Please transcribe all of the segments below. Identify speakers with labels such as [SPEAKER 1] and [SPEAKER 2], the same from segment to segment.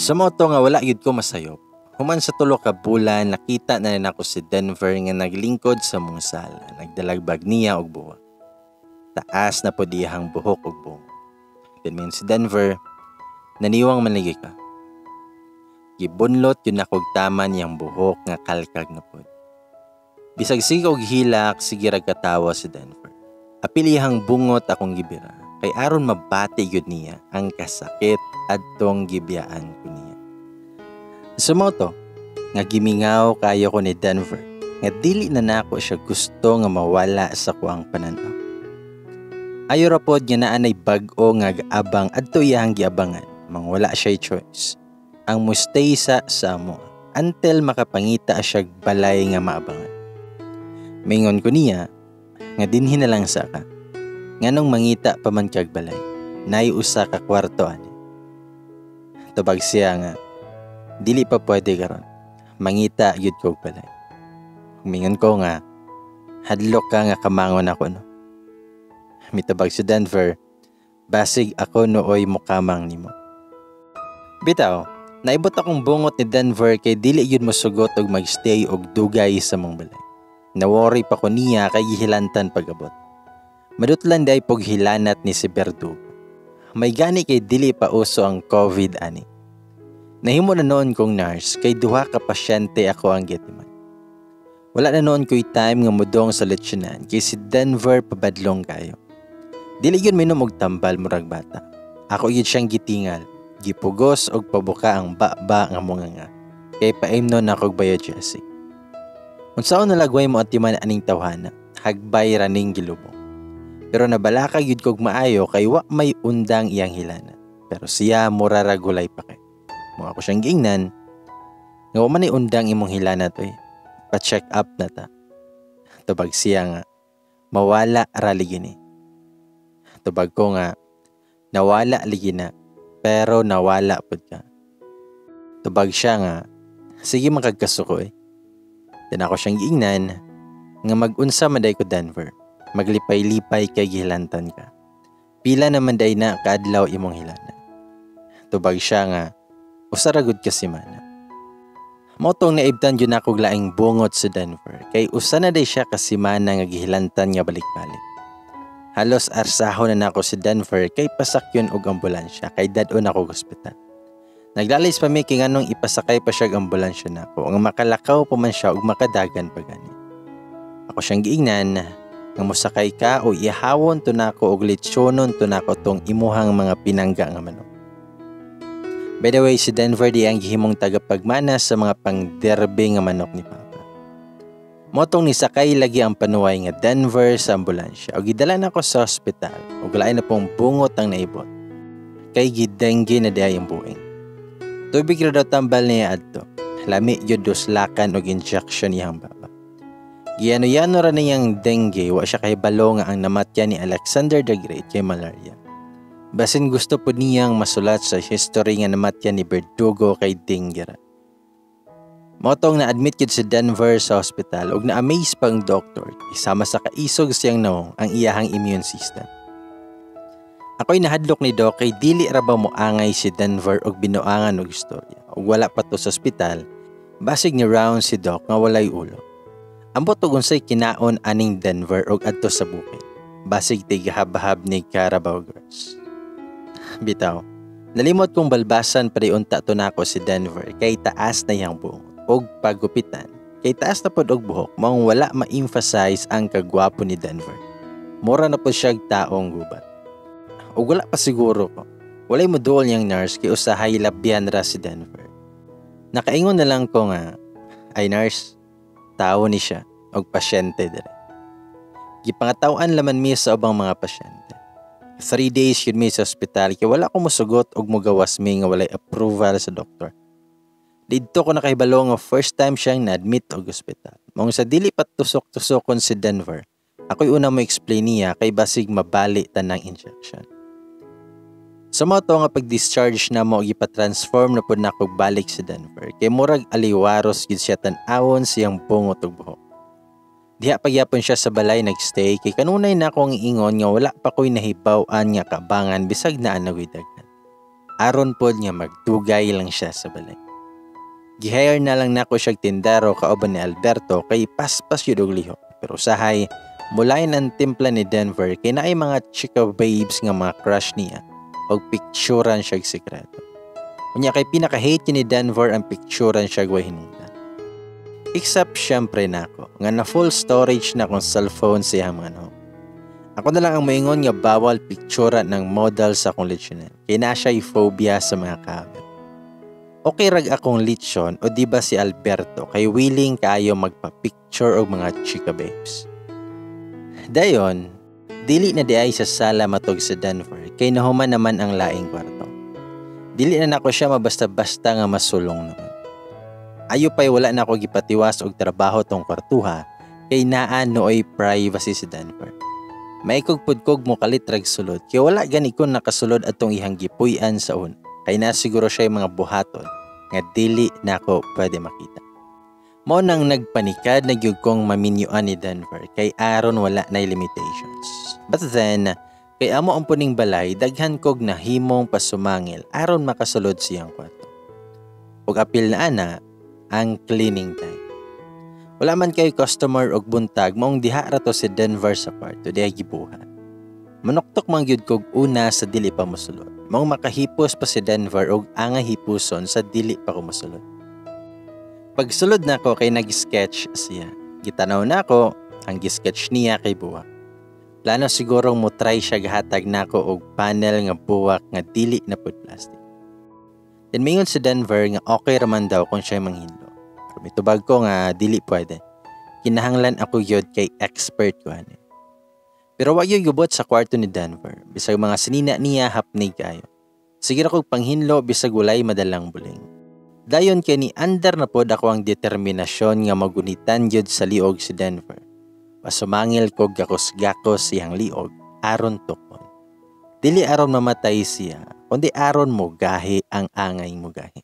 [SPEAKER 1] Sa mao to nga wala gyud ko masayop. Human sa 3 ka bulan, nakita na nako si Denver nga naglingkod sa mong sala. Nagdalag bag niya og buwa. Taas na pod iyahang buhok og bungo. Then miingon si Denver, "Naniwang man lagi ka." Gibunlot gyud nako og taman iyang buhok nga kalkag na pod. Bisag sige og hilak, sige rag katawa si Denver. Apil iyahang bungot akong gibira kay aron mabati gyud niya ang kasakit adtong gibiyaan ko niya. Sa mao to nga gimingaw kayo ko ni Denver nga dili na nako siya gusto nga mawala sa kuang pananaw. Ayo ra pod nga naa nay bag-o nga gaabang adto iyahang giabangan, maong wala siya choice. Ang mustay sa amo until makapangita siya balay nga maabangan. Mingon ko niya nga dinhi na lang sa ka. Nganong mangita pa man kag balay, naay usa ka kwarto ani. Tubag siya nga dili pa pwede karon. Mangita gyud kog balay. Mingon ko nga hadlok ka nga kamangon ako, no. Mitubag si Denver, "Basig ako nooy mukamang nimo." Bitaw, naibot akong bungot ni Denver kay dili gyud mosugot og magstay og dugay sa mong balay. Na-worry pa ko niya kay gihilantan pag-abot. Madutlan day pog hilanat ni si Berdugo. May gani kay dili pa uso ang COVID ani. Nahimo na noon kong nurse kay duha ka pasyente ako ang gitiman. Wala na noon ko'y time nga mudong sa lechonan kay si Denver pabadlong kayo. Dili gyud minom og tambal murag bata. Ako gyud siyang gitingal, gipugos og pabuka ang baba nga munganga. Kay paimnon ako og Biogesic. Unsaon nalagway mo atiman aning tawhana, hagbay ra ning gilubong. Pero nabalaka gyud kog maayo kay wa may undang iyang hilana. Pero siya mura ra gulay pa kay. Mao ako siyang giingnan nga wa man ay undang imong hilana to eh. Pa-check up na ta. Tubag siya nga mawala ra ligi ni. Tubag ko nga nawala ligi na pero nawala pud ka. Tubag siya nga sige man kag kasuko eh. Then ako siyang giingnan nga mag-unsa man day ko, Denver. Maglipay-lipay kay gihilantan ka. Pila naman day na kaadlaw imong hilana? Tubag siya nga usa ra gud ka semana. Mao tong naibtan gyud nako laing bungot sa Denver kay usa na day siya ka semana nga gihilantan nga balik-balik. Halos arsahon na nako si Denver kay pasakyon og ambulansya kay dad-on ako og ospital. Naglalis pa mi kay nganong ipasakay pa siya og ambulansya nako nga makalakaw pa man siya ug makadagan pa gani. Ako siyang giingnan nga mosakay ka o ihawon to nako og litsonon to nako tong imuhang mga pinangga nga manok. By the way, si Denver di ang gihimong tagapagmana sa mga pangderbe nga manok ni Papa. Mao tong nisakay lagi ang panuway nga Denver sa ambulansya o gidala na ko sa ospital ug lain na pong bungot ang naibot. Kay gidengge na diay ang buing. Tubig ra daw tambal niya adto. Lami gyud duslakan og injection iyang baba. Giyano-yano ra niyang dengue, wa siya kahibalo nga ang namatyan ni Alexander the Great kay malaria. Basin gusto po niyang masulat sa history nga namatyan ni Berdugo kay dengue ra. Mao tong na-admit gyud si Denver sa ospital ug na-amaze pang doktor isama sa kaisog siyang nawong ang iyahang immune system. Ako'y nahadlok ni Doc kay dili ra ba moangay si Denver og binuangan og istorya ug wala pa to sa ospital, basig ni round si Doc nga walay ulo. Ambot og unsay kinaon aning Denver og adto sa bukid. Basig tighabhab ni Carabao grass. Bitaw, nalimot kong balbasan pa unta to nako si Denver kay taas na iyang bungot og pagupitan. Kay taas na pod og buhok, maong wala ma-emphasize ang kagwapo ni Denver. Mura na pod siya taong gubat. Og wala pa siguro ko. Walay mo duol niyang nurse kay usahay labyan ra si Denver. Nakaingon na lang ko nga, "Ay nurse, tao ni siya og pasyente dire." Gipangatawan laman mi sa ubang mga pasyente. 3 days yun mi sa ospital kay wala ko mosugot og mogawas mi nga walay approval sa doktor. Didto ko nakahibalo nga first time siyang na-admit og ospital. Maong sa dili pa tusok-tusokon si Denver, ako'y una mo explain niya kay basig mabali tanang injection. Sa mao to nga pag-discharge na mo, ipa-transform na pud nako balik si Denver kay murag aliwaros gid siya tan-awon siyang bungot ug buhok. Diha pagyapon siya sa balay nagstay kay kanunay na akong ingon nga wala pa ko'y nahibaw-an nga kabangan bisag naa na ko'y daghan. Aron pod nga magdugay lang siya sa balay. Gihire na lang nako siyag tindero kauban ni Alberto kay paspas yun og lihok. Pero usahay, mulain ang timpla ni Denver kay naay mga chika babes nga mga crush niya og picturean siyag sikreto. Unya kay pinaka-hate ni Denver ang picturean siyag way hinungdan. Except syempre nako nga na full storage na akong cellphone sa iyang mga no. Ako na lang ang moingon nga bawal picturean ng model sa akong lechonel kay na siya'y phobia sa mga camera. Okay rag akong lechon o di ba si Alberto kay willing kaayo magpa-picture og mga chika babes. Dayon, dili na diay sa sala matog sa Denver kay nahuman naman ang laing kwarto. Dili na nako siya mabasta-basta nga masulong noon. Ayo pa'y wala na ako gipatiwas og trabaho tong kwartuha kay naa nooy privacy si Denver. Maikog pud kog mokalit rag sulod kay wala gani ko nakasulod atong ihang gipuy-an sa una. Kay na siguro siya mga buhaton nga dili nako pwede makita. Mao nang nagpanikad na gyud kong maminyuan ni Denver kay aron wala na limitations. But then, kay amo ang puning balay, daghan kog nahimong pasumangil aron makasulod siyang kwarto. Ug apil na ana ang cleaning time. Wala man kay customer og buntag, maong diha ra to si Denver sa kwarto diha gibuhat. Manuktok man gyud kog una sa dili pa mosulod. Maong makahipos pa si Denver og anga hipuson sa dili pa ko mosulod. Pagsulod nako kay nag-sketch siya. Gitanaw nako ang gi-sketch niya kay buwak. Plano siguro mo try siya gahatag nako og panel nga buwak nga dili na pud plastic. Then mingon si Denver nga okay raman daw kung siya manghinlo. Pero mitubag ko nga dili pwede. Kinahanglan ako gyud kay expert ko ani. Pero wa gyud gubot sa kwarto ni Denver. Bisag mga sinina niya hapnig kayo. Sige ra kog panghinlo bisag walay madalang buling. Dayon kay ni andar na pod ako ang determinasyon nga magunitan gyud sa liog si Denver. Pasumangil kog gakos-gakos siyang liog aron tukon. Dili aron mamatay siya, kundi aron mogahi ang angay mogahi.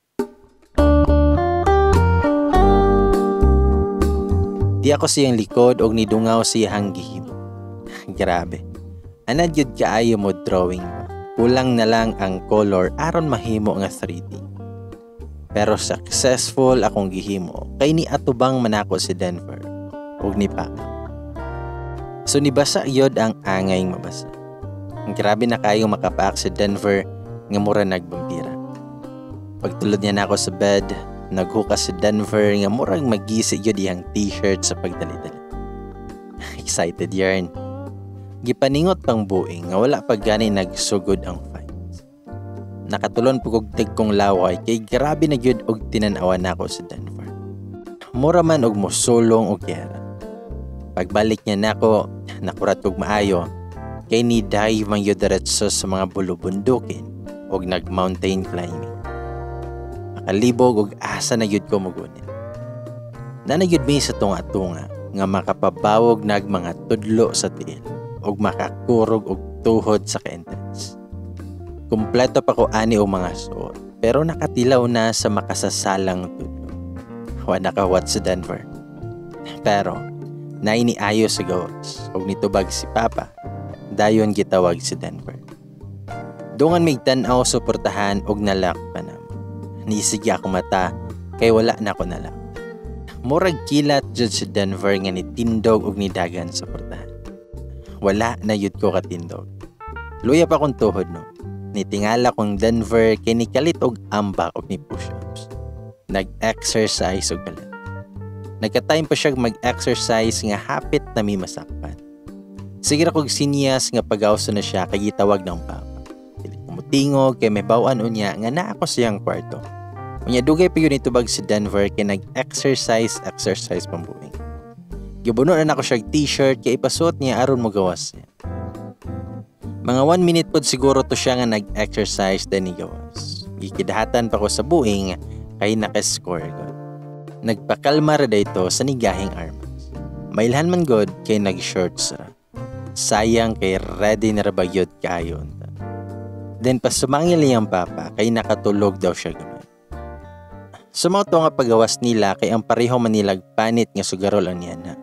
[SPEAKER 1] Di ako siyang likod og nidungaw siyang gihimo. Grabe. Anad gyud kaayo mo drawing ba? Kulang na lang ang color aron mahimo nga 3D. Pero successful akong gihimo kay ni atubang manako si Denver ug ni Papa. So nibasa gyud ang angay mabasa. Grabe na kayo makapaak si Denver nga mura nagbampira. Pagtulod niya nako sa bed, naghukas si Denver nga murag magisi gyud iyang t-shirt sa pagdali-dali. Excited yarn. Gipaningot pang buing nga wala pa gani nagsugod ang fight. Nakatulon po kog kong laway kay grabe na gyud og tinan-awan nako si Denver. Mura man og mosulong og gera. Pagbalik niya nako, nakurat kog maayo kay ni dive man gyud diretso sa mga bulubundukin og nag mountain climbing. Makalibog og asa na gyud ko mogunit. Nana gyud mi sa tunga-tunga nga makapabawog nag mga tudlo sa tiil og makakurog og tuhod sa ka-entrance. Kumpleto pa ko ani og mga suot pero nakatilaw na sa makasasalang tudlo. Wa nakawat sa Denver. Pero nainiayo sa gawas og nitubag si Papa, dayon gitawag si Denver. Dungan mig tan-aw suportahan og nalak pa namo. Nisigi ako mata kay wala na ko nalak. Murag kilat jud si Denver nga nitindog og nidagan suportahan. Wala na yud ko katindog. Luya pa akong tuhod no. Nitingala kong Denver kay nikalit og ambak og ni push-ups. Nag-exercise og kalit. Nagka-time pa siya mag-exercise nga hapit na mi masakpan. Sige ra kog sinyas nga pagawso na siya kay gitawag ng papa. Dili ko motingog kay may baw-an unya nga naa ako siyang kwarto. Unya dugay pa yun itubag si Denver kay nag-exercise exercise pambuing. Gibuno na nako siya t-shirt kay ipasuot niya aron mogawas siya. Mga 1 minute pod siguro to siya nga nag-exercise then gawas. Gikidahatan pa ko sa buing kay naka-score god. Nagpakalma ra dayto sa nigahing armas. Mailhan man god kay nag-shorts ra. Sayang kay ready na ra ba gyud kaayo unta. Then pasumangil niyang papa kay nakatulog daw siya gamay. Sumaw to nga pagawas nila kay ang pareho manilag panit nga sugarol ang niya na.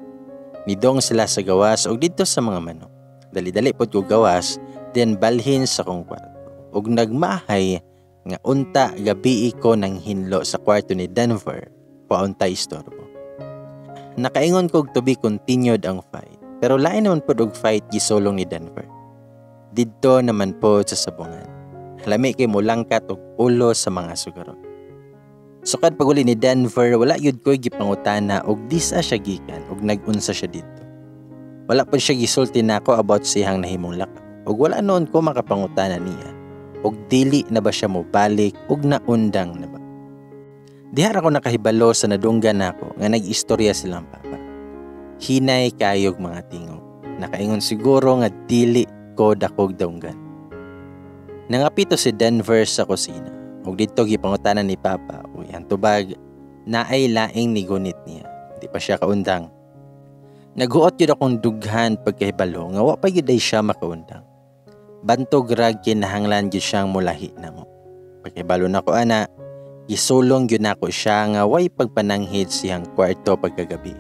[SPEAKER 1] Nidong sila sa gawas og didto sa mga manok. Dali-dali pod ko gawas, then balhin sa kong kwarto. Og nagmahay Nga unta gabii ko nang hinlo sa kwarto ni Denver, paunta istorbo. Nakaingon kog to be continued ang fight, pero lain naman pod og fight gisulong ni Denver. Didto naman po sa sabungan. Lami kay mulangkat og ulo sa mga sugaro. Sukad paguli ni Denver, wala yud ko'y gipangutana og disa siya gikan og nag-unsa siya didto. Wala pod siya gisulti nako about siyang nahimong lakaw ug wala noon ko makapangutana niya og dili na ba siya mobalik ug naundang na ba. Diha ra ko nakahibalo sa nadunggan nako nga nag-istorya silang papa. Hinay kayog mga tingog. Nakaingon siguro nga dili ko dakog dunggan. Nangapito si Denver sa kusina ug didto gipangutana ni Papa ug iyang tubag naay laing nigunit niya. Di pa siya kaundang. Naghuot gyud akong dughan pagkahibalo nga wa pa gyud ay siya makaundang. Bantog rag kinahanglan gyud siyang mulahi namo. Pagkahibalo nako ana, gisulong gyud nako siya nga way pagpananghid siyang kwarto pagkagabi.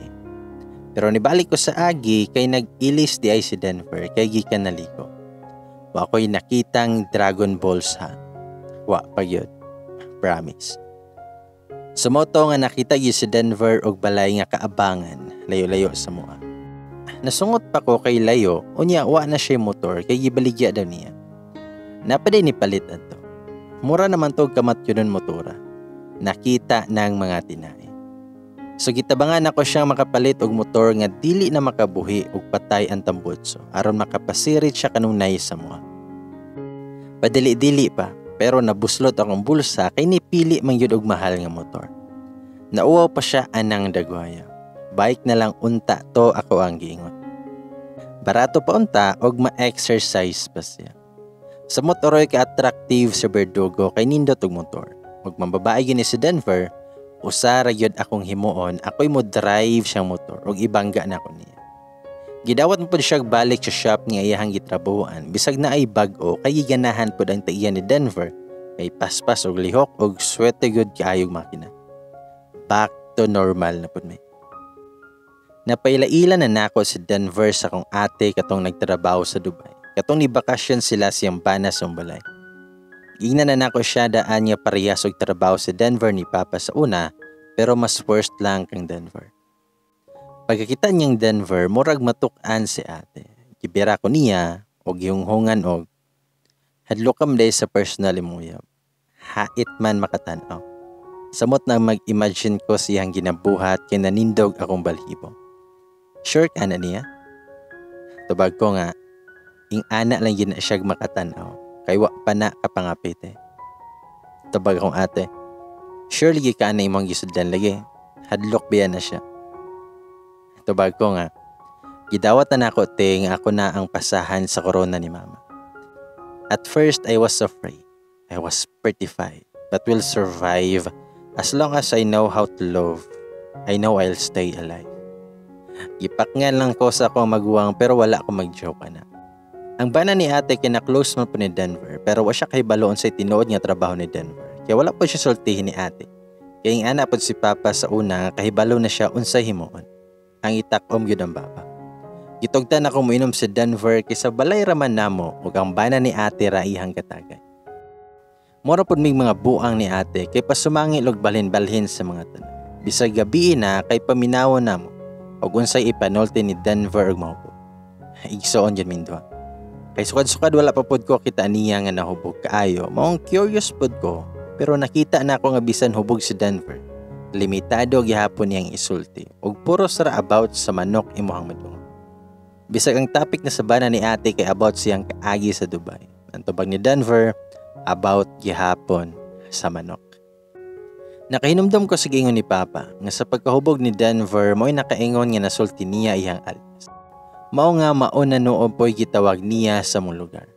[SPEAKER 1] Pero nibalik ko sa agi kay nag-ilis di ay si Denver kay gikan naligo. Wa ko'y nakitang Dragon Balls ha. Wa pa gyud. Promise. Sumoto nga nakita gyud si Denver og balay nga kaabangan layo-layo sa mua. Nasungot pa ko kay layo, unya wa na siya motor kay gibaligya daw niya. Napaday ni palit adto. Mura naman to kamat yun motora. Nakita ng mga tinai. So gitabangan ako siyang makapalit og motor nga dili na makabuhi og patay ang tambutso aron makapasirit siya kanunay sa mua. Padili-dili pa pero nabuslot akong bulsa kay nipili man gyud og mahal nga motor. Nauwaw pa siya anang dagwaya. Bike na lang unta to ako ang giingon. Barato pa unta og ma-exercise pa siya. Sa motoroy ka-attractive sa Berdugo kay nindot og motor. Og mambabae gyud ni si Denver, usa ra gyud akong himuon, ako'y mo drive siyang motor og ibangga na ko niya. Gidawat mo pud siya balik sa shop nga iyahang gitrabahoan bisag na ay bag-o kay giganahan pud ang taiya ni Denver kay paspas og lihok og swerte gyud kaayog makina. Back to normal na pud may. Napaila-ila na nako si Denver sa akong ate katong nagtrabaho sa Dubai. Katong ni bakasyon sila siyang bana sa balay. Gingnan na nako siya daan nga parehas og trabaho si Denver ni Papa sa una, pero mas worst lang kang Denver. Pagkakita niyang Denver, murag matuk-an si ate. Gibira ko niya og gihunghungan og hadlok kam day sa personal imuyab. Hait man makatan-aw. Samot na mag-imagine ko siyang ginabuhat kay nanindog akong balhibo. Sure ka na niya? Tubag ko nga, ing ana lang gina siya makatan-aw, kay wa pa na kapangapit eh. Tubag akong ate, surely ka na imong gisudlan lagi, hadlok biya na siya. Tubag ko nga, gidawat na nako te nga ako na ang pasahan sa corona ni mama. At first I was afraid, I was petrified, but will survive as long as I know how to love. I know I'll stay alive. Gipakngan lang ko sa akong maguwang pero wala ko mag-joke na. Ang bana ni ate kina-close man po ni Denver pero wa siya kahibalo unsay tinuod nga trabaho ni Denver. Kaya wala po siya sultihin ni ate. Kaya ing ana pod si Papa sa una nga kahibalo na siya unsay himuon. Ang itakom gyud ang baba. Gitugtan ako moinom si Denver kay sa balay raman namo ug ang bana ni ate ra iyang katagay. Mura pod mig mga buang ni ate kay pasumangil og balhin-balhin sa mga tanan. Bisag gabii na kay paminawon namo og unsay ipanulti ni Denver og mahubog. Igsoon jud mindwa. Kay sukad-sukad wala pa pod ko kita niya nga nahubog kaayo. Maong curious pod ko pero nakita na ako nga bisan hubog si Denver. Limitado gihapon niyang isulti ug puro sara about sa manok imuhang madungog. Bisag ang topic na sa bana ni ate kay about siyang kaagi sa Dubai. Ang tubag ni Denver about gihapon sa manok. Nakahinumdom ko sa giingon ni Papa nga sa pagkahubog ni Denver mo'y nakaingon nga nasulti niya iyang alias. Mao nga mauna noon po'y gitawag niya sa mong lugar.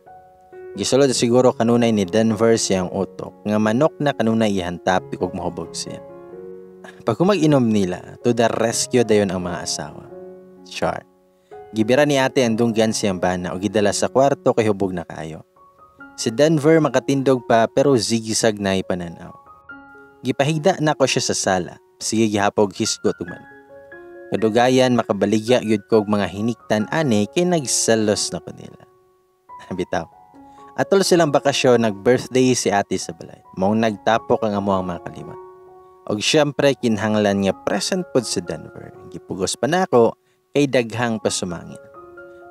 [SPEAKER 1] Gisulod siguro kanunay ni Denver siyang utok nga manok na kanunay iyang topic ug mahubog siya. Pag mag-inom nila, to the rescue dayon ang mga asawa. Char. Gibira ni ate ang dunggan siyang bana o gidala sa kwarto kay hubog na kaayo. Si Denver makatindog pa pero zigisag na ipananaw. Gipahigda na ko siya sa sala. Sige gihapog hisgot ug man. Kadugayan makabaligya gyud ko og mga hiniktan ani kay nagselos na ko nila. Bitaw. Atol silang bakasyon, nag-birthday si ate sa balay. Maong nagtapok ang amo ang mga kaliwat. Og syempre kinahanglan nga present pod si Denver. Gipugos pa nako kay daghang pasumangil.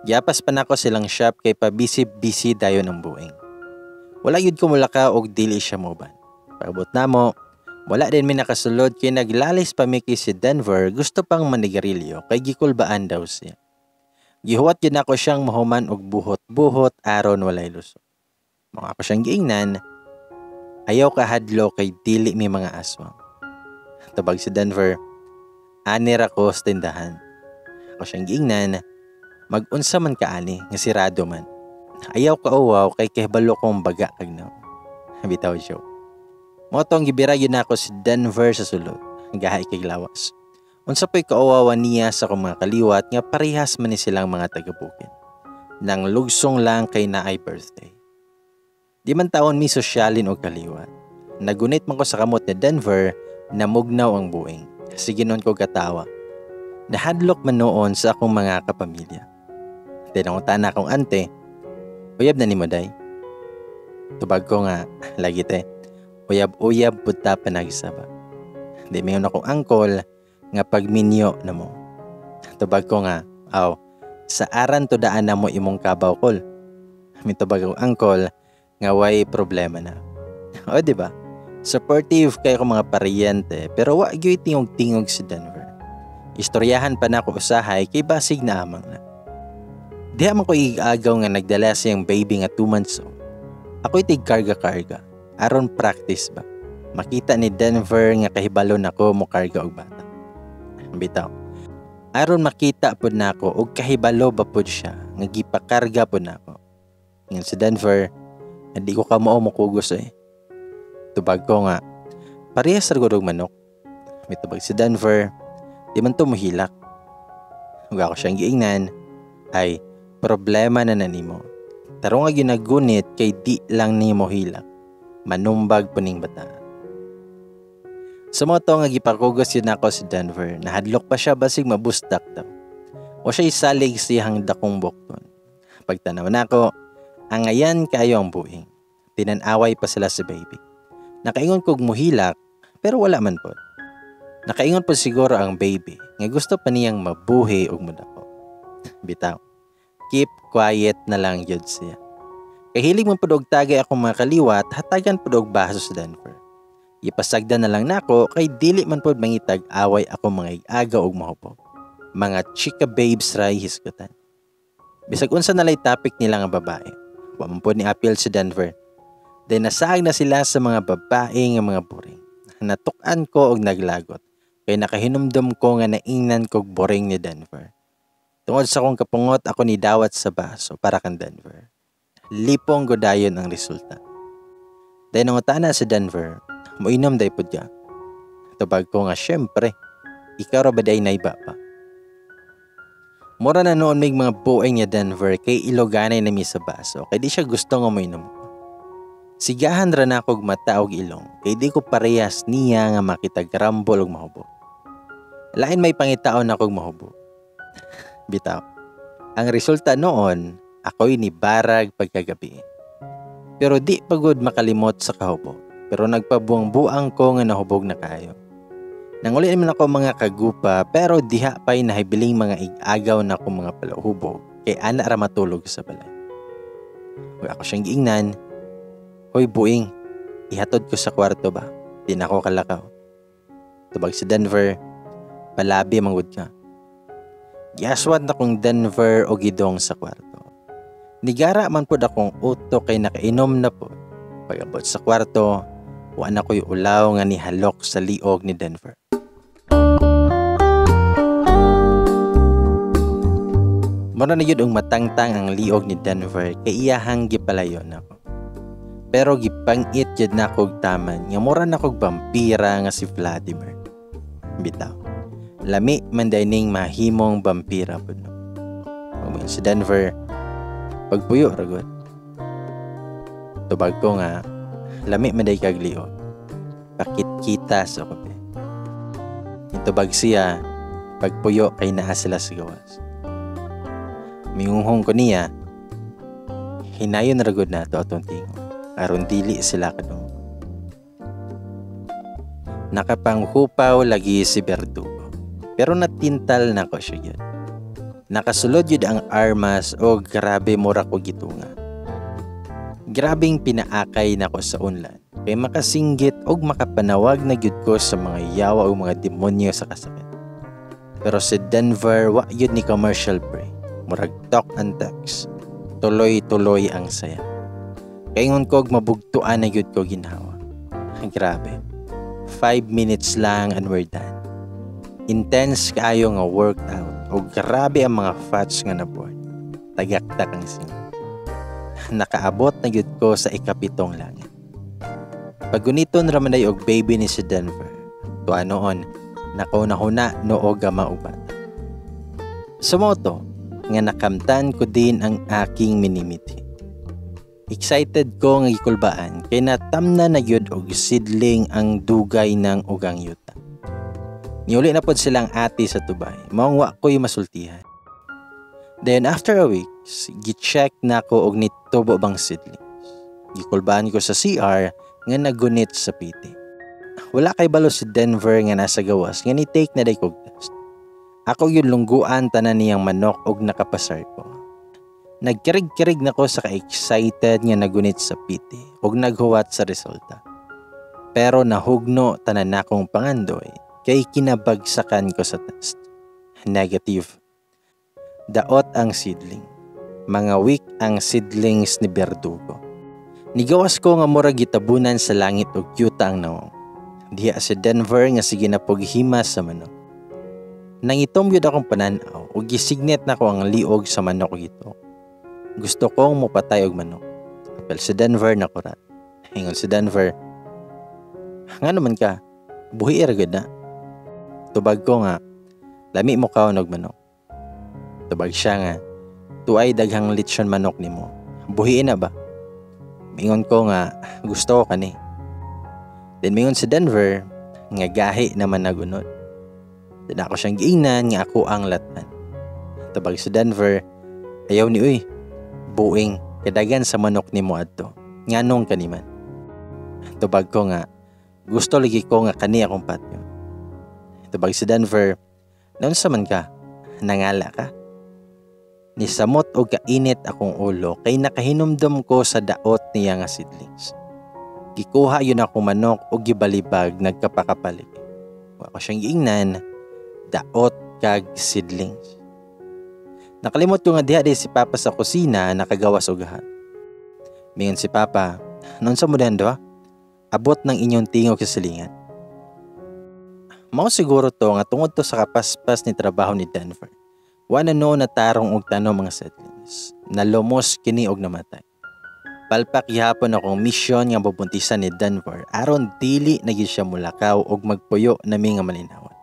[SPEAKER 1] Giapas pa nako silang shop kay pabisi-busy dayon ang buing. Wala gyud ko mulakaw og dili siya moban. Pag-abot namo, wala din mi nakasulod kay naglalis pa mi kay si Denver gusto pang manigarilyo kay gikulbaan daw siya. Gihuwat gyud nako siyang mahuman og buhot-buhot aron walay lusot. Mga ako siyang giingnan, ayaw kahadlo kay dili mi mga aswang. Tubag si Denver, ani ra ko sa tindahan. Ako siyang giingnan, mag-unsa man ka ani, nga sirado man. Ayaw ka uwaw kay kahibalo kong baga kag naw. Bitaw siya. Mao tong gibira yun ako si Denver sa sulod. Gahay kay lawas. Unsa po'y kauwawan niya sa akong mga kaliwat nga parehas man ni silang mga taga-bukid. Nang lugsong lang kay naay birthday. Di man taon mi sosyalin og kaliwat. Nagunit man ko sa kamot ni Denver, namugnaw ang buing. Sige noon ko katawa. Nahadlok man noon sa akong mga kapamilya. Tinangutan na akong ante, uyab na ni mo day? Tubag ko nga, lagi te, uyab-uyab punta panagsaba. Di mayon akong angkol nga pagminyo na mo. Tubag ko nga, aw, sa aran to daan na mo imong kabaw kol. Mitubag akong angkol nga way problema na. O di ba? Supportive kay ko mga paryente pero wa gyud tingog-tingog si Denver. Istoryahan pa nako usahay kay basig na amang na. Diha man ko igagaw nga nagdala siyang baby nga 2 months old. Ako'y tig karga-karga. Aron practice ba? Makita ni Denver nga kahibalo nako mo karga og bata. Bitaw. Aron makita pud nako og kahibalo ba pud siya nga gipakarga pud nako. Ngan si Denver, hindi ko kamao mokugos eh. Tubag ko nga, parehas ra gud og manok. Mitubag si Denver, di man to mohilak. Ug ako siyang giingnan, ay problema na nimo. Tarong nga ginagunit kay di lang nimo hilak. Manumbag puning bata. Sa mo to nga gipakugos yun ako si Denver, nahadlok pa siya basig mabustak daw. O siya isalig siyang dakong bukton. Pagtanaw nako, angayan kayo ang buing. Tinanaway pa sila si baby. Nakaingon kog muhilak, pero wala man po. Nakaingon po siguro ang baby, nga gusto pa niyang mabuhi og mudako. Bitaw, keep quiet na lang yun siya. Kahilig man pud og tagay akong mga kaliwat, hatagan pud og baso sa Denver. Ipasagdan na lang nako kay dili man pud mangitag away ako mga igaga og mahubog. Mga chika babes ray hisgutan. Bisag unsa na lay topic nila nga babae. Wa man pud ni appeal si Denver. Then nasaag na sila sa mga babae nga mga boring. Natuk-an ko og naglagot. Kay nakahinumdum ko nga naingnan kog boring ni Denver. Tungod sa akong kapungot ako ni dawat sa baso para kang Denver. Lipong godayon ang resulta. Dahil nangutana si Denver, moinom day pud ka. Tubag ko nga syempre, ikaw ra ba day naiba pa? Mura na noon may mga buhay niya Denver kay iloganay na mi sa baso kay di siya gusto nga moinom ko. Sigahan ra na akog mata og ilong kay di ko parehas niya nga makitag rambol og mahubo. Lain may pangitaon akog mahubo. Bitaw. Ang resulta noon, ako'y nibarag pagkagabi. Pero di pagod makalimot sa kahubo. Pero nagpabuang-buang ko nga nahubog na kayo. Nanguli naman ako mga kagupa pero diha pa'y nahibiling mga igagaw na akong mga palahubog kay ana ra matulog sa balay. Huwag ako siyang giingnan. Hoy buing, ihatod ko sa kwarto ba? Di na ako kalakaw. Tubag si Denver, palabi manggod ka. Giaswat na kong Denver o gidong sa kwarto. Nigara man pod akong utok kay nakainom na pod. Pag-abot sa kwarto, wa na ko'y ulaw nga nihalok sa liog ni Denver. Mura na yun ang matangtang ang liog ni Denver kay iyahang gipalayo na ko. Pero gipangit yun na kog taman nga mura na kog vampira nga si Vladimir. Bitaw. Lami man dining mahimong vampira pud no. Pag si Denver, pagpuyo ragod. Tubag ko nga, lami man day kag liog. Pakit kita sa kape. Itubag siya, pagpuyo kay naa sila sa gawas. Mingunghong ko niya, Hinayon ra gud nato atong tingog aron dili sila kadungog. Nakapanghupaw lagi si Berdugo. Pero natintal nako siya gyud. Nakasulod yun ang armas o grabe mura ko gitunga. Grabing pinaakay nako sa unlan kay makasinggit og makapanawag na gyud ko sa mga yawa o mga demonyo sa kasakit. Pero si Denver wa yun ni commercial break. Murag talk and text. Tuloy-tuloy ang saya. Kaingon ko og mabugtuan na gyud ko ginhawa. Grabe. 5 minutes lang and we're done. Intense kaayo nga workout o grabe ang mga fats nga naborn. Tagaktak ang singit. Nakaabot na gyud ko sa ikapitong langit. Paguniton ramanay og baby ni si Denver. Tuwa noon, nakauna-huna noog ama og bata. Sa moto, nga nakamtan ko din ang aking minimithi. Excited ko nga gikulbaan kay natamna na gyud og seedling ang dugay ng ugang yuta. Niuli na pod silang ate sa Dubai, maong wa ko'y masultihan. Then after a week, gi-check na ko og nitubo bang seedlings. Gikulbaan ko sa CR nga nagunit sa piti. Wala kay balo si Denver nga nasa gawas nga ni-take na day kog test. Ako yun lungguan tanan niyang manok og nakapasar ko. Nagkirig-kirig na ko sa ka-excited nga nagunit sa piti og naghuwat sa resulta. Pero nahugno tanan nakong pangandoy kay kinabagsakan ko sa test. Negative. Daot ang seedling. Mga weak ang seedlings ni Berdugo. Nigawas ko nga murag gitabunan sa langit og yuta ang nawong. Diha si Denver nga sige na pughimas sa manok. Nangitom yun akong pananaw ug gisignit nako ang liog sa manok ug ito. Gusto kong mopatay og manok. Apel si Denver na kurat. Ingon si Denver, nga naman ka, buhi ra gud na. Tubag ko nga, lami mo kaon og manok. Tubag siya nga, tuay daghang lechon manok nimo. Buhiin na ba? Mingon ko nga, gusto ko kani. Then mingon si Denver, nga gahi naman nagunod. Then ako siyang giingnan nga ako ang latan. Tubag si Denver, ayaw ni uy, buing, kadagan sa manok nimo adto. Nganong kaniman? Tubag ko nga, gusto lagi ko nga kani akong patyo. Tubag si Denver, naunsa man ka? Nangala ka? Nisamot og kainit akong ulo kay nakahinumdum ko sa daot niya nga seedlings. Gikuha yun akong manok og gibalibag nagkapakapalig. Wa ko siyang giingnan, daot kag seedlings. Nakalimot ko nga diha di si Papa sa kusina nakagawas og gahat. Mingon si Papa, noon sa mudahan do, abot ng inyong tingog sa silingan. Mao siguro to nga tungod to sa kapaspas ni trabaho ni Denver. Wa na noon natarong og tanom mga seedlings. Nalumos kini og namatay. Palpak gihapon akong misyon nga bubuntisan ni Denver aron dili na gyud siya mulakaw og magpuyo nami nga malinawan.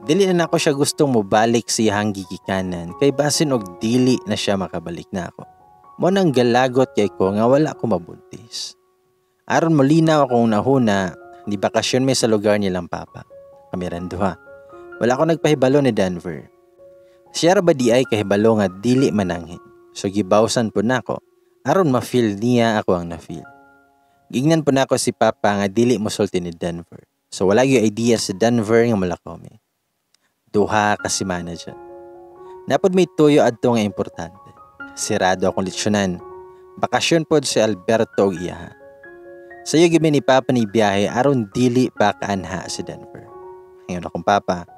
[SPEAKER 1] Dili na nako siya gustong mobalik sa iyang gigikanan kay basin og dili na siya makabalik na ako. Mo nang galagot kay ko nga wala ko mabuntis. Aron molinaw akong nahuna, di bakasyon mi sa lugar nilang papa. Kami ran duha. Wala ko nagpahibalo ni Denver. Siya ra ba di ay kahibalo nga dili mananghin. So gibawsan po nako aron ma-feel niya ako ang na-feel. Gignan po nako si Papa nga dili mosulti ni Denver. So wala gyud idea si Denver nga mulakaw mi. Duha ka semana dyan. Napod may tuyo adto nga importante. Sirado akong leksyonan. Bakasyon pod si Alberto og iyaha. Sayo gyud mi ni Papa ni biyahe aron dili pa kaanha si Denver. Ingon akong Papa,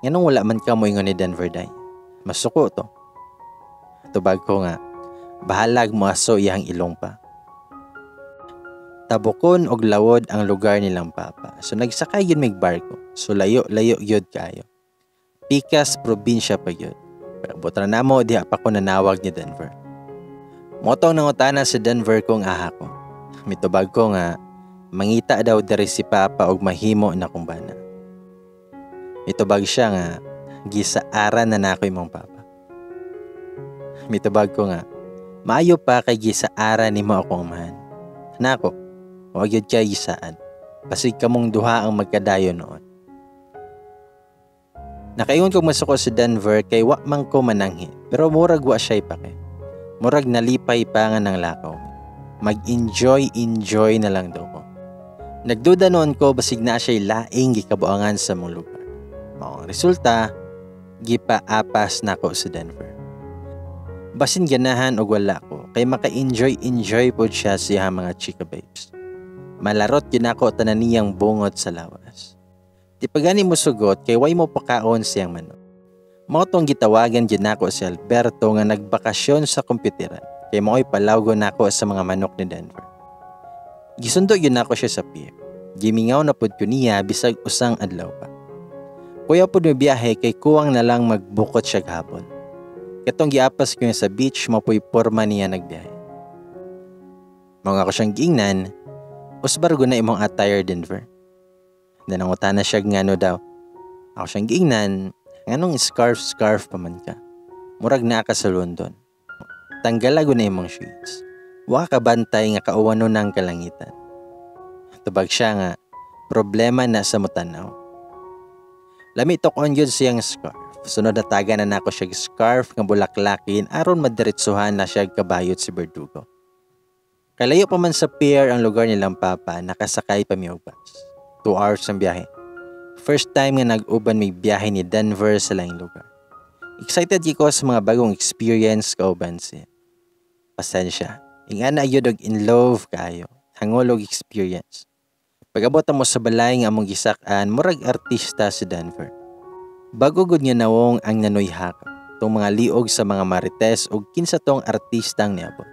[SPEAKER 1] nganong wala man ka moingon ni Denver day? Masuko to. Tubag ko nga, bahalag mo aso iyang ilong pa. Tabukon og lawod ang lugar nilang papa. So nagsakay yun mig barko. So layo-layo yun kayo. Pikas probinsya pa yun. Pero buta na namo diha pa ko nanawag ni Denver. Motong nangutana si Denver kung aha ko. Mitubag ko nga mangita daw diri si Papa og mahimo na kong bana. Mitubag siya nga gisaaran na nako imong papa. Mitubag ko nga maayo pa kay gisaaran nimo akong amahan. Nako, wag yun kay gisaan. Basig kamong duha ang magkadayon noon. Nakaingon kog masuko si Denver kay wa man ko mananghi, pero murag wa siya'y pake. Murag nalipay pa nga nang lakaw. Mag-enjoy, enjoy na lang daw ko. Nagduda noon ko basig na siya'y laing gikabuangan sa mong lugar. Mao ang resulta, gipaapas nako sa Denver. Basin ganahan og wala ko, kay maka-enjoy enjoy pod siya sa iyang mga chika babes. Malarot gyud nako tanan niyang bungot sa lawas. Di pa gani mo sugot kay way mo pakaon siyang manok. Mao tong gitawagan gyud nako si Alberto nga nagbakasyon sa komputeran kay mao'y palawgo nako sa mga manok ni Denver. Gisundo gyud nako siya sa pier. Gimingaw na pud ko niya bisag usang adlaw pa. Kuya pud biyahe kay kuwang na lang magbukot siya gahapon. Katong giapas ko niya sa beach, mapoy porma niya nagbiyahe. Mga ko siyang giingnan, "Usbar na imong attire, Denver." Then nangutana siya ngano daw. Ako siyang giingnan, "Nganong scarf scarf pa man ka? Murag naa ka sa London. Tanggala na imong shades. Wa ka bantay nga kauwanon ng kalangitan." Tubag siya nga, "Problema na sa mutanaw." Lami to kon gyud siyang scarf. Sunod na taga na nako siya scarf nga bulaklakin aron madiretsuhan na siya kabayot si Berdugo. Kalayo pa man sa pier ang lugar nilang papa, nakasakay pa mi og bus. 2 hours ang biyahe. First time nga nag-uban may biyahe ni Denver sa laing lugar. Excited ko sa mga bagong experience kauban siya. Pasensya. Ingana gyud og in love kayo. Hangol og experience. Pag-abot mo sa balay nga among gisak-an, murag artista si Denver. Bago gud nga nawong ang nanoy hakap, tong mga liog sa mga marites og kinsa tong artistang niabot.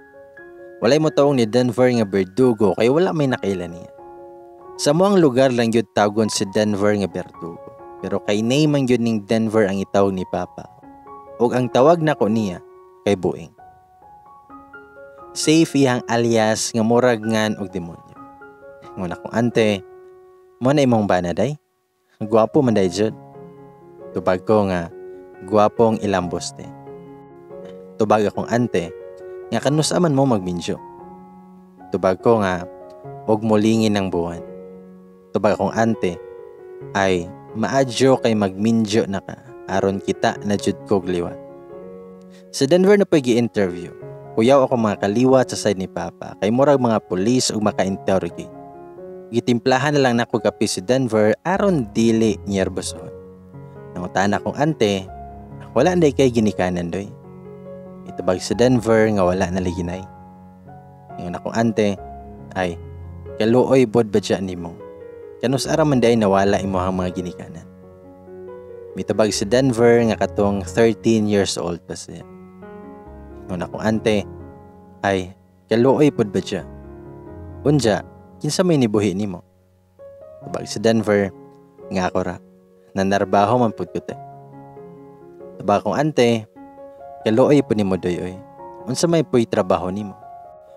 [SPEAKER 1] Walay mo tawong ni Denver nga Berdugo kay wala may nakaila niya. Sa moang lugar lang gyud tawgon si Denver nga Berdugo. Pero kay name man gyud ning Denver ang itawag ni Papa. Ug ang tawag nako niya kay Buing. Safe iyang alias nga murag ngan og demonyo. Ngun akong ante, "Mo na imong bana day? Gwapo man day jud." Tubag ko nga, "Gwapong ilamboste." Tubag akong ante, nga "Kanusa man mo magminyo?" Tubag ko nga, "Og mulingin ng buwan." Tubag akong ante, "Ay, maadyo kay magminyo na ka, aron kita na jud kog liwat." Sa Denver na pag interview, kuyaw ako mga kaliwat sa side ni Papa kay murag mga pulis ug maka-interrogate. Gitimplahan na lang nako kape si Denver aron dili nerbosohon. Nangutan akong ante, "Wala na kay ginikanan doy?" Itubag sa Denver nga wala na liginay. Ingon akong ante, "Ay, kaluoy bod ba dyan nimo? Kanus ara man day nawala imuhang mga ginikanan?" Mitubag si Denver nga katong 13 years old pa siya. Ingon akong ante, "Ay, kaluoy pod ba dya? Unja, kinsa may nibuhi nimo?" Tubag si Denver nga ako ra. Nanarbaho man pud ko te. Tubag akong ante, "Kaluoy po nimo doy oy. Unsa may puy trabaho nimo?"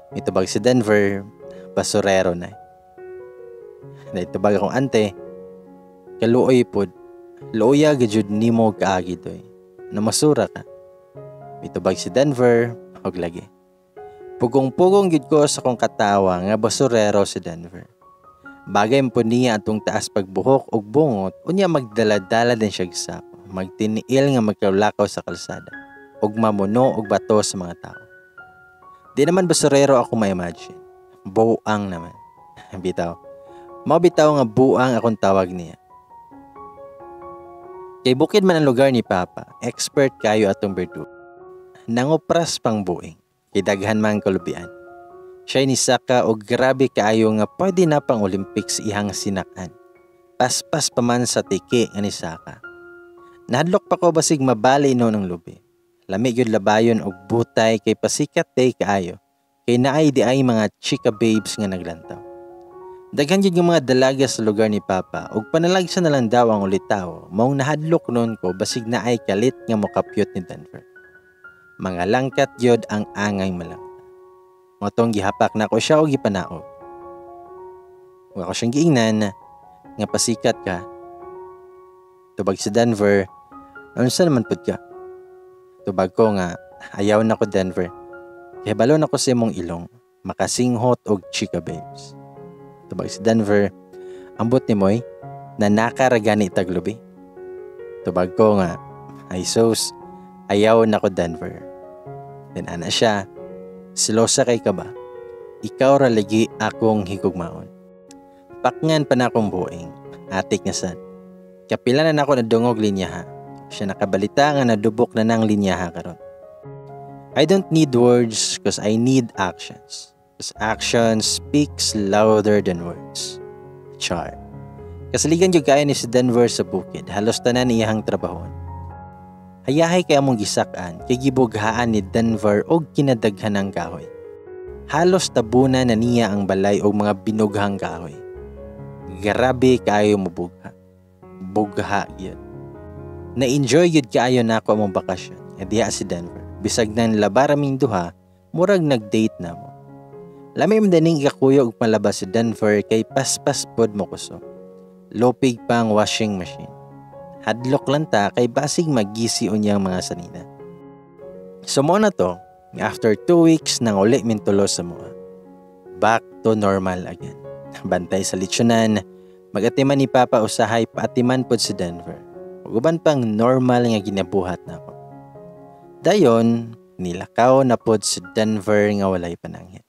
[SPEAKER 1] Mitubag si Denver, "Basurero na." Naitubag akong ante, "Kaluoy pod, luoya gajud nimo kaagi doy. Namasura ka." Mitubag si Denver, og lagi. Pugong-pugong gid ko sa kong katawa nga basurero si Denver. Bagay po niya atong taas pagbuhok og bungot, unya magdala-dala din siya sako, magtiniil nga magkalakaw sa kalsada, ug mamuno og bato sa mga tao. Di naman basurero ako ma-imagine. Buang naman. Bitaw. Mao bitaw nga buang akong tawag niya. Kay bukid man ang lugar ni Papa, expert kayo atong berdu. Nangupras pang buing, kay daghan man kalubian. Siya ni Saka og grabe kaayo nga pwede na pang Olympics ihang sinakan. Paspas pa man sa tiki nga ni Saka. Nahadlok pa ko basig mabali no ng lubi. Lami gyud labayon og butay kay pasikat day kaayo. Kay naay di ay mga chika babes nga naglantaw. Daghan gyud nga mga dalaga sa lugar ni Papa ug panalagsa na lang daw ang ulitaw, maong nahadlok noon ko basig naay kalit nga mokapyot ni Denver. Mga langkat gyud ang angay malangta. Motong gihapak na ko siya og gipanaog. Ug ako siyang giingnan nga, "Pasikat ka." Tubag si Denver, "Unsa naman pud ka?" Tubag ko nga, "Ayaw na ko, Denver. Kay balo na ko sa imong ilong, makasinghot og chika babes." Tubag si Denver, "Ambot ni moy, nanaka ra gani taglubi." Tubag ko nga, "Ay sus, ayaw na ko, Denver." Then ana siya, Silosa kay ka ba? Ikaw ra lagi akong higugmaon. Pakngan pa na akong buing. Atik na sad. Kapila na nako nadungog linyaha. Siya nakabalita nga nadubok na nang linyaha karon. I don't need words 'cause I need actions. 'Cause action speaks louder than words. Char. Kasaligan gyud kaayo ni si Denver sa bukid. Halos tanan iyahang trabahon. Hayahay kay among gisak-an kay gibughaan ni Denver og kinadaghanang kahoy. Halos tabunan na niya ang balay og mga binughang kahoy. Grabe kaayo mobugha. Bugha gyud. Na-enjoy gyud kaayo nako among bakasyon. Nga diha si Denver. Bisag nang labara ming duha, murag nag-date na mo. Lami man dining ikakuyog og malabas si Denver kay paspas pod mo kusog. Lupig pang washing machine. Hadlok lang ta kay basig magisi unyang mga sanina. So mo na to, after 2 weeks nang uli mintulo sa mua. Back to normal again. Bantay sa lechonan, magatiman ni Papa usahay paatiman pod si Denver. Ug uban pang normal nga ginabuhat nako. Dayon, nilakaw na pod si Denver nga walay pananghid.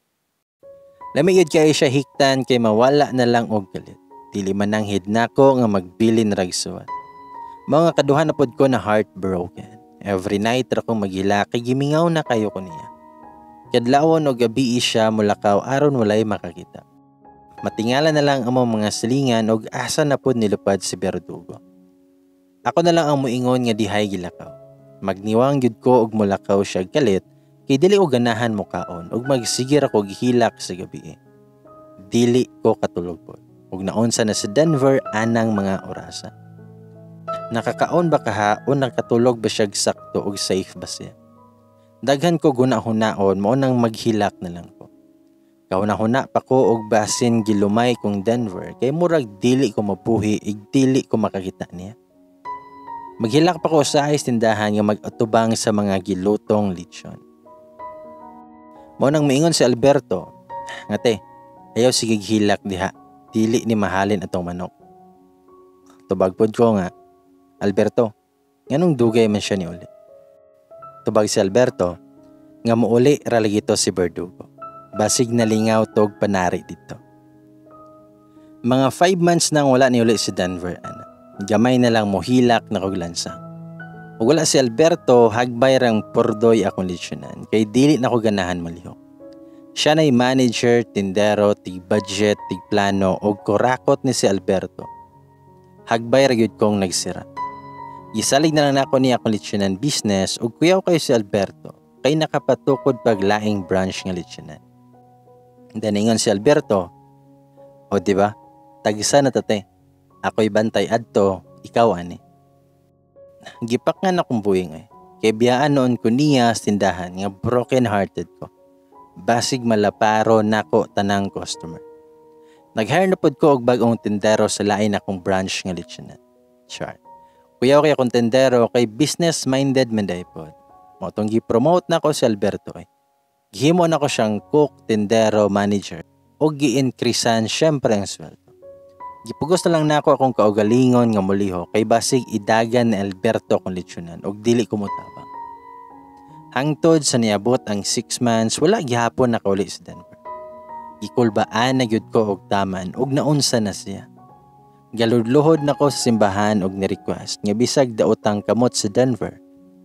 [SPEAKER 1] Lami gyud kaayo siya hiktan kay mawala na lang og kalit. Dili mananghid nako nga magbilin rag suwat. Mao nga kaduha na pod ko na heartbroken. Every night ra kong maghila kay gimingaw na kayo ko niya. Kadlawon og gabi siya mulakaw aron walay makakita. Matingala na lang among mga silingan og asa na pod nilupad si Berdugo. Ako na lang ang muingon nga dihay gilakaw. Magniwang gyud ko og mulakaw siya kalit kay dili ko ganahan mokaon og magsigir ako gihilak sa gabi. Dili ko katulog pod. Og naunsa na sa Denver anang mga orasa. Nakakaon ba kaha o nakatulog ba siya sakto og safe ba siya? Daghan ko guna-hunaon mao nang maghilak na lang ko. Kahuna-huna pa ko og basin gilumay kong Denver kay murag dili ko mabuhi ig dili ko makakita niya. Maghilak pa ko sa ayos tindahan nga mag-atubang sa mga gilutong lechon. Mao nang miingon si Alberto, nga te, ayaw sige hilak diha, dili ni mahalin atong manok. Tubag pod ko nga, Alberto, nganong dugay man siya ni uli? Tubag si Alberto, nga muuli ra lagi to si Berdugo. Basig nalingaw tog panari dito. Mga 5 months nang wala ni uli si Denver, ana. Gamay na lang mohilak na kog lansang. Ug wala si Alberto, hagbay rang pordoy akong lechonan, kay dili na ko ganahan malihok. Siya na'y manager, tindero, tig-budget, tig-plano, og kurakot ni si Alberto. Hagbay ra gyud kong nagsira. Gisalig na lang nako niya akong lechonan business ug kuyaw kayo si Alberto kay nakapatukod pag laing branch nga lechonan. Daningon si Alberto, o di ba? Tagsa na tate. Ako'y bantay adto, ikaw ani. Gipak nga na akong buhing ay. Kay biyaan noon ko niya sa tindahan nga broken hearted ko. Basig malaparo nako tanang customer. Nag-hire na pod ko og bag-ong tindero sa lain akong branch nga lechonan. Char. Kuyaw kay akong tindero kay business-minded man day pod. Mao tong gi-promote nako si Alberto ay. Gihimo nako siyang cook, tindero, manager og gi-increasean syempre ang sweldo. Gipugos na lang nako akong kaugalingon nga muliho kay basig idagan ni Alberto akong lechonan og dili ko motabang. Hangtod sa niabot ang 6 months, wala gihapon nakauli si Denver. Gikulbaan na gyud ko og taman og naunsa na siya. Galudluhod nako sa simbahan og ni-request nga bisag daotang kamot sa Denver,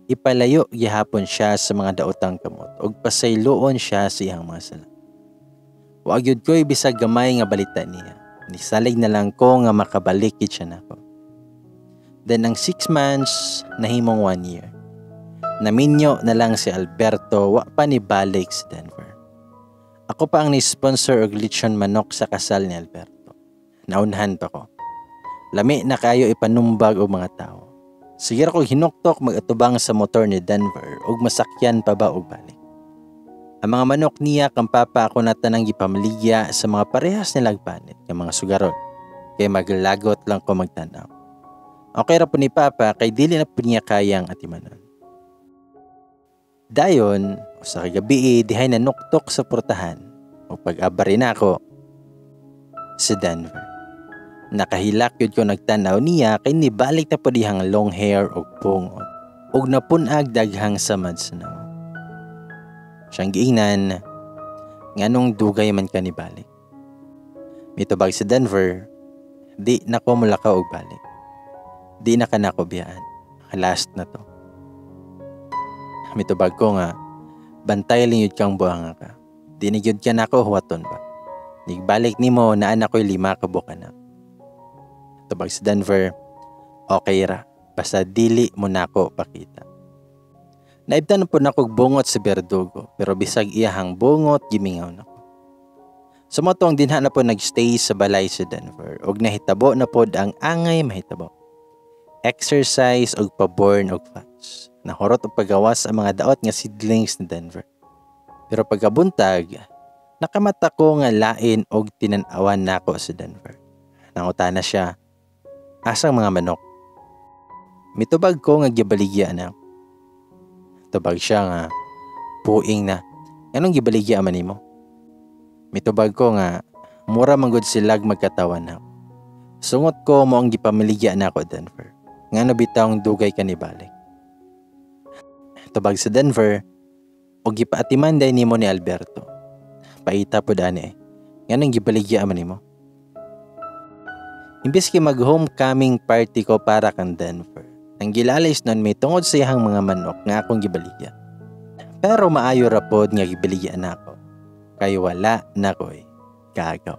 [SPEAKER 1] ipalayo gihapon siya sa mga daotang kamot og pasayloon siya sa iyang mga sala. Wa gyud ko'y bisag gamay nga balita niya. Nisalig na lang ko nga makabalik gid siya nako. Then ang 6 months nahimong 1 year. Naminyo na lang si Alberto, wa pa ni balik si Denver. Ako pa ang ni-sponsor og lechon manok sa kasal ni Alberto. Naunhan pa ko. Lami na kayo ipanumbag og mga tao. Sige ra ko hinuktok mag-atubang sa motor ni Denver og masakyan pa ba og balik. Ang mga manok niya kang papa ako na tanang gipamaligya sa mga parehas nilang panit nga mga sugarol. Kay maglagot lang ko magtanaw. Okay ra po ni papa kay dili na po niya kayang atimanon. Dayon, usa ka gabi dihay nanuktok sa portahan o pag-abari na ako si Denver. Nakahilak yun ko nagtanaw niya kay nibalik na po dihang long hair og pungot og napunag daghang samad sa nawong. Siyang giingnan, Nganong dugay man ka nibalik? Mitubag si Denver, "Di na ko mulakaw og balik. Di na ka nako biyaan. Last na to." Mitubag ko nga, "Bantay lang yun kang buanga ka. Di na gyud ka nako huwaton ba. Nigbalik nimo, naa na ko'y 5 ka buok anak." Tubag si Denver, "Okay ra, basta dili mo nako pakita." Naibtan na po nako bungot sa berdugo, pero bisag iyahang bungot, gimingaw nako. Sa mao ang dinha na po nagstay sa balay sa Denver, og nahitabo na pod ang angay mahitabo. Exercise og paborn og fats. Nahurot og pagawas ang mga daot nga seedlings ni Denver. Pero pagkabuntag, nakamata ko nga lain og tinan-awan nako sa Denver. Nangutana siya, "Asang mga manok?" Mitubag ko nga gibaligya na. Tubag siya nga, "Puing na, anong gibaligya man nimo?" Mitubag ko nga, mura manggod silag magkatawan na. Sungot ko mo ang gipamiligya na ako, Denver. Ngano bitawng dugay ka nibalik? Tubag sa Denver, "O gipaatiman day nimo ni Alberto. Paita po dani eh. Nganong gibaligya man nimo?" Imbes kay mag-homecoming party ko para kang Denver, ang gilalis nun may tungod sa iyang mga manok nga akong gibaligya. Pero maayo ra pod nga gibaligya na ako. Kay wala na ko'y gagaw.